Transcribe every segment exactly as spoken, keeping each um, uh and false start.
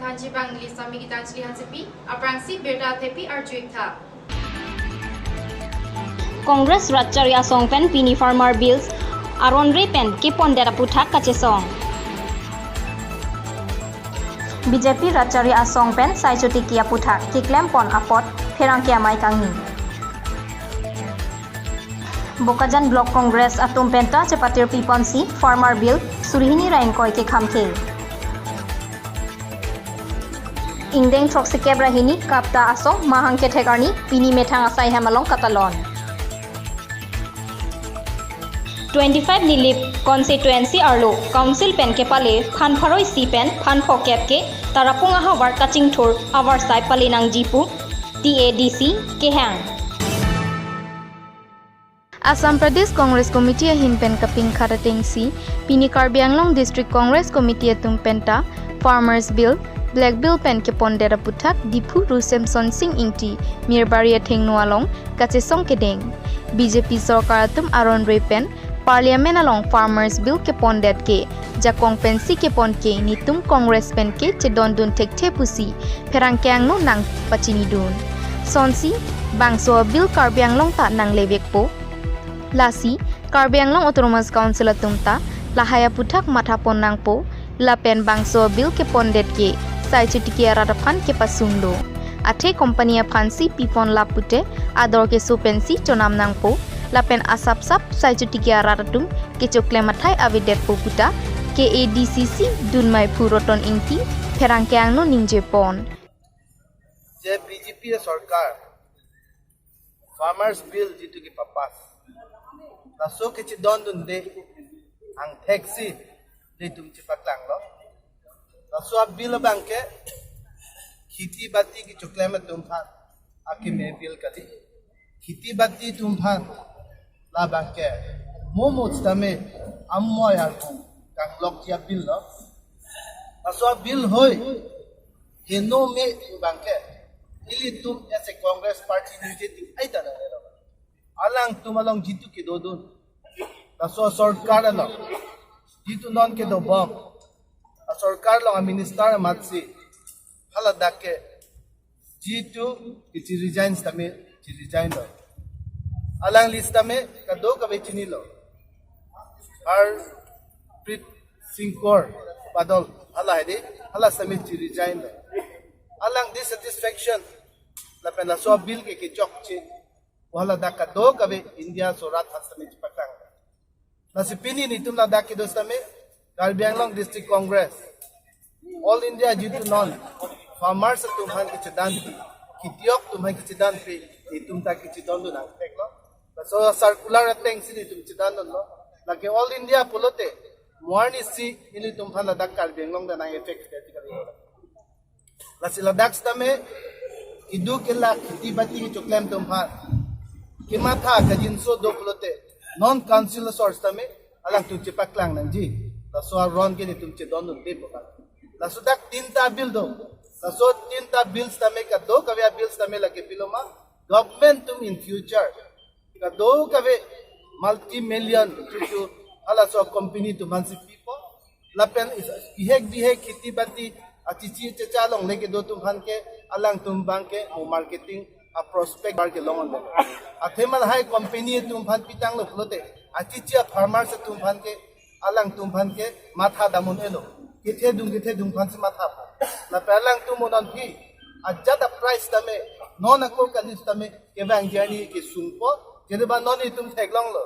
Kanchibang neli Sami Gitanjali Hansepi, aphrangsi birta athepi arju-ik tha. Congress Rat Chari Asong pen pini Farmer Bills aron re pen kepondet aputhak kachesong. B J P Rat Chari Asong pen sai chotiki aputhak keklem pon apot pherangke amei kangni. Bokajan Block Congress atum penta chepatir piponsi Farmer Bill suri hini ra ingkoi kekhamkhe. Ingdeng throksi kep ra hini KAPTA asong mahang kethek arni pini methang asai hem along katalon. Twenty-five Nilip constituency arlo council pen kepale phan pharo isi pen phan phokep ke Tarapung ahavar kachingthur avarsai pale nangji pu T A D C kehang. Assam Pradesh Congress Committee ahin pen kapingkhat atengsi pini Karbi Anglong District Congress Committee atum penta Farmers Bill, Black Bill pen kepondet aputhak Diphu Ru Semson Sing Ingti Mirbari athengno along kachesong kedeng. B J P sorkar atum aron re pen Parliament along Farmers Bill kepondet ke jakong pensi kepon ke netum Congress pen ke chedondun thekthe pusi pherangke angno nangpachinidun. Sonsi bangso bill Karbi Anglong ta nanglevekpo. Lasi Karbi Anglong Autonomous Council atum ta lahai aputhak mathapon nangpo, lapen bangso bill kepondet ke sai chotiki arat aphan kepasung do. Athe company aphansi pipon lap pute ador keso pensi chonam nangpo, lapen asapsap sai chotiki arat atum kechoklem athai avedetpo puta K A D C C dunmai phu Roton Ingti pherangke angno ningjepon. Je B J P sorkar Farmers Bill jitu kepapass, laso kechedondunde angtheksi netum chepaklanglo. Laso a-bill abangke kheti bati kechoklem atum aphan akeme bill kali. Kheti bati atum aphan labangke momo sitame amoy arpu kanglokji a-bill lo. Laso a-bill hoi heno me abangke ilitum as a Congress Party ningje ting ai ta nangnelo. Alangtum along jitu kedodun, laso sorkar along jitu non kedobom, a-sorkar along a-minister amatsi haladak ke jitu ke chi-resign sitame chi-resign lo. Alangli sitame kadokave chinilo. Harpreet Singh Kaur Badal, hala hedi, hala sitame chi-resign lo. Alang dissatisfaction lapen laso bill ke kechokche, haladak kadokave India sorat aphan sitame chepaklang. Lasi pini netum ladak kedo sitame Karbi Anglong District Congress, All India jitu non farmers atum aphan kechedanpi, khetiok atum aphan kechedanpi, netum ta kechedondun angthek lo. Laso circular atengsi netum chedondunlo. Lake All India pulote mo arnisi ilitum aphan ladak Karbi Anglong ta nang-effect kali. Lasi ladak sitame idu ke la kheti bati kechoklem atum aphan kematha kajinso do pulote non council asor sitame alangtum chepaklang nangji. Laso aron ke netum chedondunde pu kan. Laso dak tinta bill do. Laso tinta bill sitame kadokave a-bill sitame lake pilo ma, government atum in future kadokave multi-million chuchu halaso company atum aphansi pipo. Lapen is-, ihek bihek kheti bati achichi checha along leke do atum aphan ke alangtum abangke mo marketing a-prospect bar kelong ande. Athema lahai company atum aphan pitanglo pulote achichi a-farmers atum aphan ke alangtum aphan ke matha dam un-elo. Kethedung kethedung aphansi matha po. Lapen alangtum mo non phi ajat a-price tame, non ako kali tame kevang jarni kesungpo. Jene ba non itum theklonglo,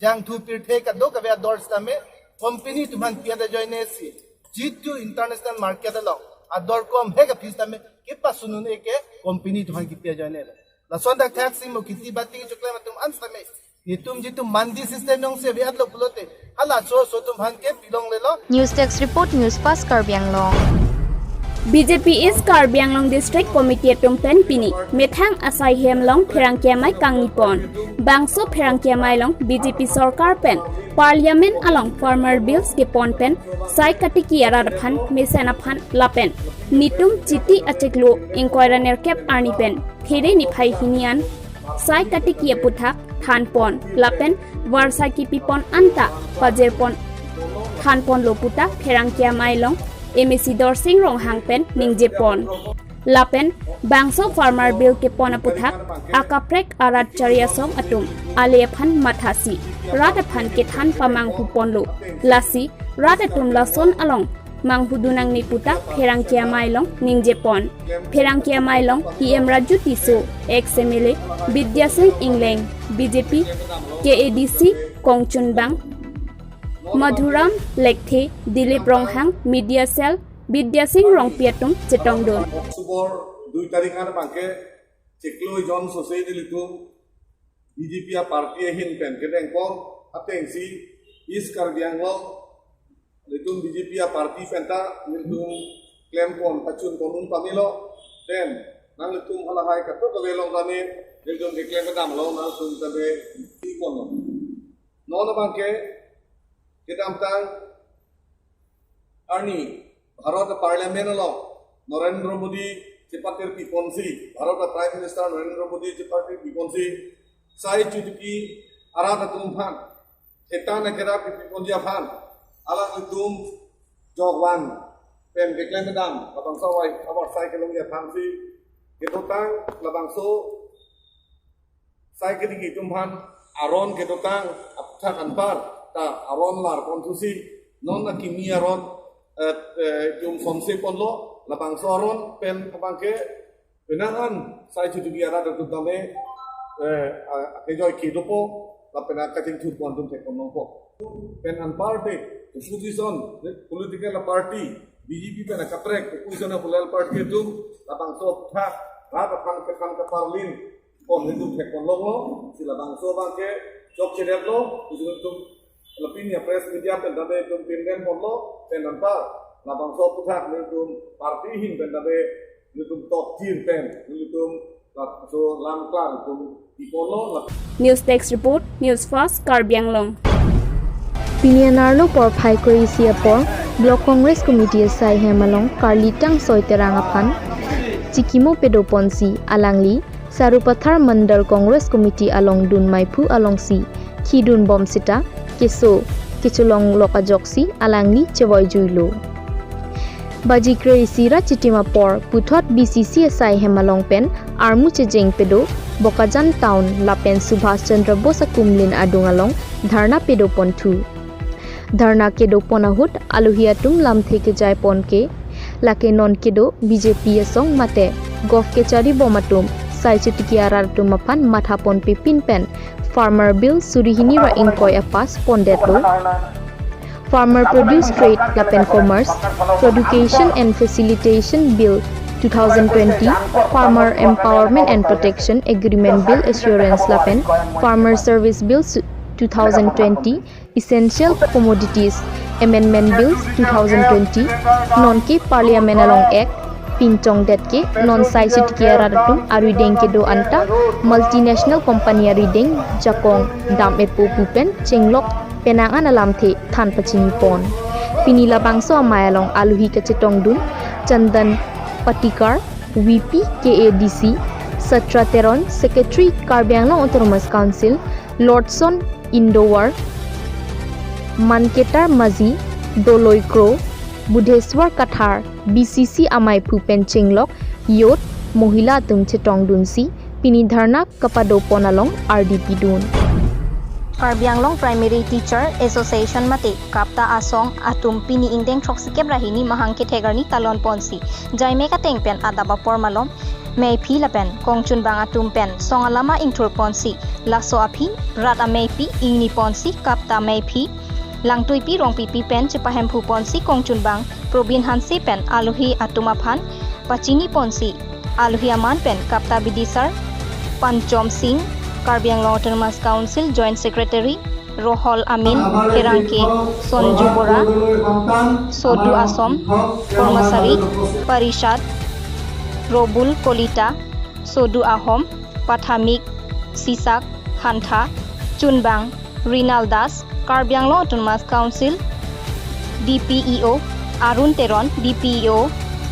jangthu pirthe kadokave ador tame company atum aphan pi-et ajoine si jitu international market along ador kom he kaphi tame kepasun un-e ke company atum aphan kipi ajoine lo. Lason dak thaksi mo kheti bati kechoklem atum an tame netum jitu mandi system jongsi ave-etlo pulote halaso aso atum aphan ke pilonglelo. News Desk Report, News Fast Karbi Anglong. B J P East Karbi Anglong District Committee atum pen pini methang asai hem along pherangke amei kangni pon. Bangso pherangke amei along B J P sorkar pen Parliament along Farmer Bills kepon pen sai katiki arat aphan mesen aphan lapen netum Chiti achiklo ingkoi ra nerkep arni pen Phere niphai hini an sai katiki aputhak thanpon lapen varsai kipipon anta pajirpon thanponlo puta pherangke amei along M A C Dorsing Ronghang pen ningje pon. Lapen bangso Farmer Bill kepon aputhak akaprek arat chari asong atum ale aphan mathasi rat aphan kethan pamanghu ponlo. Lasi rat atum lason along manghu dun nangne puta pherangke amei along ningje pon. Pherangke amei along E M Raju Tisso, ex M L A, Bidya Sing Engleng, B J P, K A D C, Kongchunbang, Madhuram Lekthe, Dilip Ronghang, Media Cell, Bidya Sing Rongpi atum chetongdun. October dui tarik an abangke chiklo jon sose nelitum B J P a party ahin pen kedeng pon atengsi East Karbi Anglong nelitum B J P a party penta nelitum klem pon pachun pon un pamelo. Then nanglitum halahai katok kave along tame nelitum keklem kedam along nangtum tame ti ponlo. Non abangke kedamtang arni Bharat Parliament along Narendra Modi chepatir piponsi, Bharat Prime Minister Narendra Modi chepatir piponsi, Sai Chutiki arat atum aphan, hetan akerap piponji aphan, alanglitum jokvan pen keklem kedam labangso awai abar sai kelongji aphansi kedotang labangso sai kediki atum aphan aron kedotang aputhak anpar ta aron lar pon thusi non akimi aron, eh, eh, atum somse ponlo labangso aron pen abangke penang an Sai Chutiki arat atum tame, eh, a-, akejoi kedopo lapen akachingthur pon atum thek pon longpo. Pen anpar te opposition, political party, B J P pen akaprek opposition a political party atum labangso aputhak rat aphan kethan kaparlin pon nelitum thek pon longlo, si labangso abangke chokchedetlo, nelitum lapen ya press media pen tame nelitum pinrem ponlo, pen anpar labangso aputhak nelitum party ahin pen tame nelitum tokjir pen nelitum labangso lam klar nelitum pi ponlo. News Desk Report, News Fast, Karbi Anglong. Pini anerlo porphai kre-isi apor Block Congress Committee asai hem along Karli Tangsoi Terang aphan chikimo pedoponsi alangli Sarupathar Mandal Congress Committee along dun maiphu alongsi khidun bom seta keso kecholong lok ajoksi alangli chevoijuilo. Baji kre-isi ra chitim apor puthot B C C asai hem along pen armu chejeng pedo Bokajan Town lapen Subhash Chandra Bose akumlin adung along dharna pedopon thu. Dharna kedopon ahut alohi atum lamthe kejai pon ke, lake non kedo B J P asong mate govt kachari bom atum Sai Chutiki arat atum aphan matha ponpipin pen Farmer Bill suri hini ra ingkoi a-pass pondetlo. Farmer Produce Trade lapen Commerce, Production and Facilitation Bill two thousand twenty, Farmer Empowerment and Protection Agreement Bill Assurance lapen Farmer Service Bill su-, two thousand twenty, Essential Commodities Amendment Bill two thousand twenty, non ke Parliament along Act pinchongdet ke non Sai Chutiki arat atum arideng kedo anta multinational company arideng jakong dam-etpo pu pen chenglok penang an alamthe than pachini pon. Pini labangso amei along alohi kachetongdun Chandan Patikar, V P K A D C, Satra Teron, Secretary Karbi Anglong Autonomous Council, Lordson Indowar, Manketar Maji, Doloi Kro, Budheswar Kathar, B C C amaiphu pen chenglok youth, mohila atum chetongdunsi pini dharna kapadopon along ardi pidun. Karbi Anglong Primary Teacher Association mate KAPTA asong atum pini ingdeng throksikep ra hini mahang kethek arni talon ponsi jaimek ateng pen adap apor malom meiphi lapen kongchunbang atum pen song alama ingthur ponsi laso aphi rat ameipi ingni ponsi KAPTA meiphi Langtuipi Rongpipi pen chepahemphu ponsi kongchunbang Probin Hanse pen alohi atum aphan pachini ponsi alohi aman pen KAPTA bidisar Panchom Singh, Karbi Anglong Autonomous Council Joint Secretary Rohol Amin, pherangke Sonju Bora, Sodu Asom, Kormasari Parishad Robul Kolita, Sodu Ahom, Pathamik Sisak Hantha, Chunbang Rinal Das, Karbi Anglong Autonomous Council D P E O Arun Teron, D P E O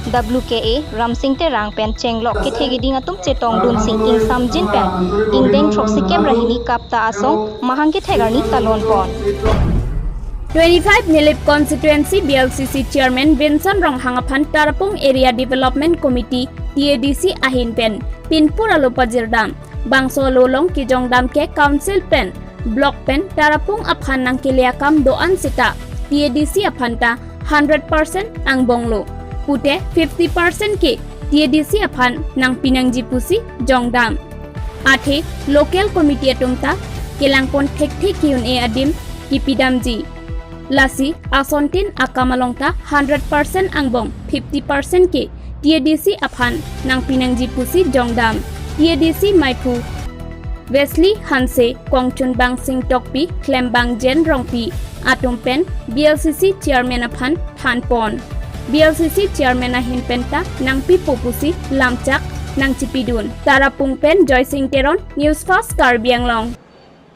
W K A Ramsing Terang pen chenglok kethek keding atum chetongdunsi ingsamjin pen ingdeng throksikep ra hini KAPTA asong mahang kethek arni talon pon. Twenty-five Nilip Constituency B L C C Chairman Benson Ronghang aphan Tarapung Area Development Committee T A D C ahin pen pinpur alo pajirdam. Bangso alo along kejongdam ke Council pen, Block pen Tarapung aphan nangkele akam do-an seta T A D C aphan ta hundred percent angbonglo. Pute fifty percent ke T A D C aphan nangpinangji pusi jongdam. Athe local committee atum ta kelangpon thekthe ke-un-e adim kipidamji. Lasi asontin akam along ta hundred percent angbong, fifty percent ke T A D C aphan nangpinangji pusi jongdam. T A D C maiphu Wesley Hanse, Kongchunbang Singtokpi, Klembang Jen Rongpi atum pen B L C C Chairman aphan thanpon. B L C C Chairman ahin pen ta nangpipo pusi lamchak nangchipidun. Tarapung pen Joysing Teron, News Fast Karbi Anglong.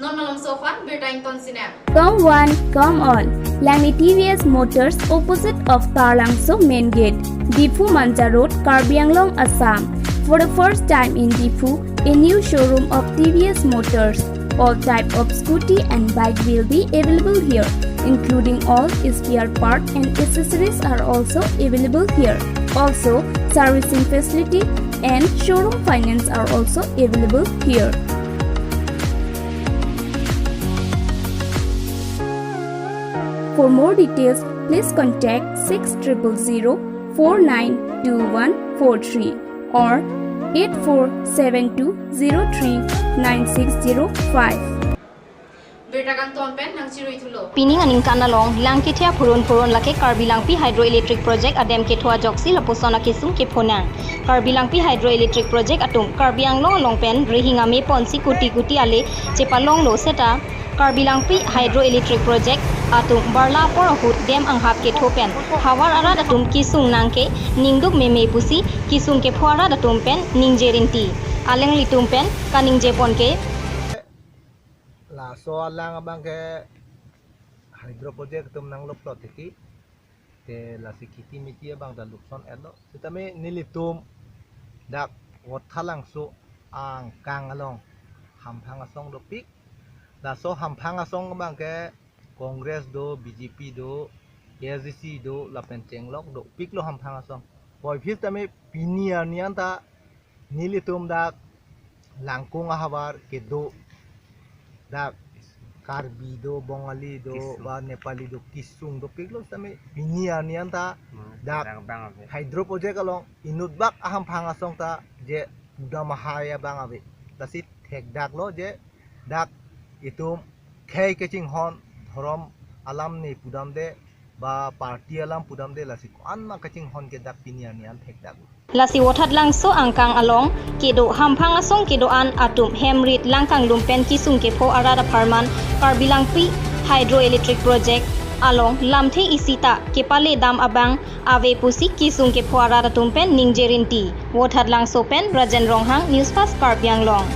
Non malomso aphan birta ingtonsinem. Come one, come all. Langni T V S Motors, opposite of Taralangso Main Gate, Diphu Manja Road, Karbi Anglong, Assam. For the first time in Diphu, a new showroom of T V S Motors. All type of scooty and bike will be available here, including all spare part and accessories are also available here. Also, servicing facility and showroom finance are also available here. For more details, please contact six triple zero four nine two one four three or eight four seven two zero three nine six zero five. Birta kangton pen nangchirui thulo. Pining aningkan along Langkethia Phurun Phurun lake Karbi Langpi Hydroelectric Project adem ketho ajoksi lapuson akesung kepho nang. Karbi Langpi Hydroelectric Project atum Karbi Anglong along pen rihing ame ponsi kuti kuti ale chepalonglo seta Karbi Langpi Hydroelectric Project atum barla apor ahut dam anghap ketho pen havar arat atum kesung nang ke ningduk meme pusi kesung kepho arat atum pen ningje rinti. Alanglitum pen kaningjepon ke. Laso alang abang ke hydro project atum nanglo plot tiki. Te lasi kheti miti abang ta lukson etlo. Sitame nelitum dak Vothatlangso angkang along hamphang asong dopik. Laso hamphang asong abang ke Congress do, B J P do, A S D C do, lapen chenglok dopiklo hamphang asong. Puvoiphit tame pini arni an ta nelitum dak Langkung ahavar kedo dak Karbi do, Bongali do, kesung, ba Nepali do, kesung dopiklo sitame pini arni an ta, hmm, dak bang bang ave. Hydro project along inutbak ahamphang asong ta je pudam ahai abang ave. Lasi thekdaklo je dak itum khei kachinghon, dhorom alam ne pudamde ba party alam pudamde, lasi ko-an ma kachinghon ke dak pini arni an thekdak. Lasi Vothatlangso angkang along kedo hamphang asong kedo-an atum hem rit langkanglum pen kesung kepho arat apharman Karbi Langpi Hydroelectric Project along lamthe isi ta kepale dam abang ave pusi kesung kepho arat atum pen ningje rinti. Vothatlangso pen Rajen Ronghang, News Fast Karbi Anglong.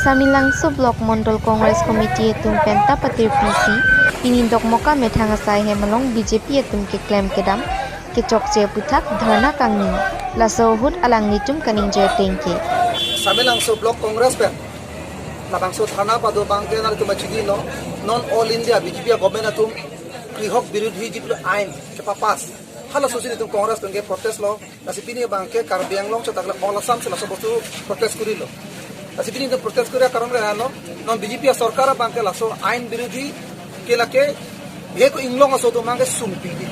Samelangso Block Mondol Congress Committee atum pen ta patir pisi, pini Dokmoka methang asai hem along B J P atum keklem kedam kechokche aputhak dharna kangni. Laso ahut alanglitum kaningje ateng ke. Samelangso Block Congress pen labangso dharna pado abang ke nanglitum chinilo, non All India B J P government atum krihok birodhi jiplo ain kepapass, halaso si nelitum Congress pen ke protest lo. Lasi pini abang ke Karbi Anglong chot tak le all Assam si laso bostu protest kurilo. Lasi pini nelitum protest kuri akaron ke ano, non B J P asorkar abang ke laso ain birodhi ke lake bihek ko inglong aso atum abang ke sungpiji.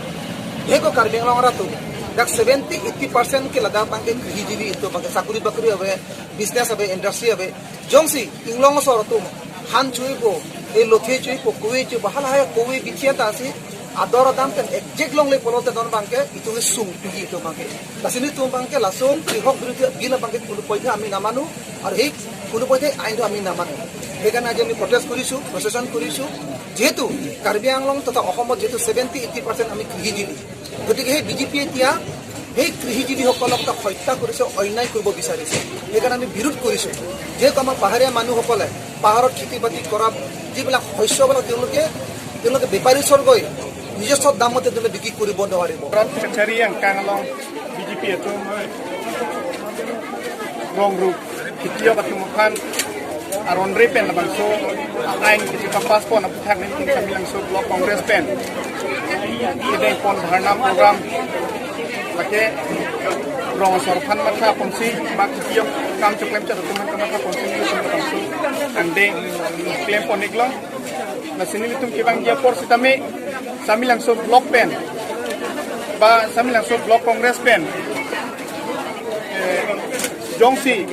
Bihek ko Karbi Anglong arat atum dak seventy eighty percent ke ladak abang ke krihijivi, itum abang ke sakuri bakuri ave, business ave, industry ave. Jongsi inglong aso atum han chuipo, e lothe chuipo, kove chuipo, halahai kove bichian ta si ador adam pen ekjek longle pulote non abang ke itum sungpiji itum abang ke. Lasi nelitum abang ke laso krihok birodhi bill abang ke কোনো পধ্যে আমি নামানো, আৰু সেই কোনো পধ্যে আইনটো আমি নামানো। সেইকাৰণে আজি আমি প্ৰটেষ্ট কৰিছো, প্ৰচেছন কৰিছো। যিহেতু কাৰ্বি আংলং তথা অসমত যিহেতু ছেভেণ্টি এইটি পাৰ্চেণ্ট আমি কৃষিজীৱি, গতিকে সেই বি জে পিয়ে এতিয়া সেই কৃষিজীৱীসকলক এটা হত্যা কৰিছে, অন্যায় কৰিব বিচাৰিছে। সেইকাৰণে আমি বিৰোধ কৰিছো। যিহেতু আমাৰ পাহাৰীয়া মানুহসকলে পাহাৰত খেতি বাতি কৰা যিবিলাক শস্যবিলাক তেওঁলোকে, তেওঁলোকে বেপাৰী স্বৰ্গই নিজস্ব দামতে তেওঁলোকে বিক্ৰী কৰিব নোৱাৰিব। Kachari angkang along B J P atum rong ru, khitiyok atum aphan Aron re pen labangso ain kisi papas pon aputhak nelitum Samelangso Block Congress pen kedeng pon dharna program lake rong asor aphan matha ponsi bak kiyok kam choklem chot atum aphan kamatha ponsi nelitum labangso angdeng klem pon iklo. Lasi nelitum kevangji apor sitame Samelangso Block pen ba Samelangso Block Congress pen eh, jongsi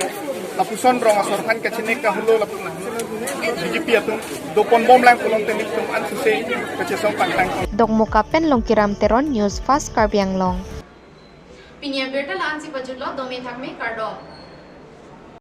lapuson rong asor aphan kachinek kahelo lapu B J P atum dopon bomlang pulote nelitum ansose kachesong pangtang. Dokmoka pen Longkiram Teron, News Fast Karbi Anglong. Pini abirta la-ansi pajutlo, dome thakme, kardom.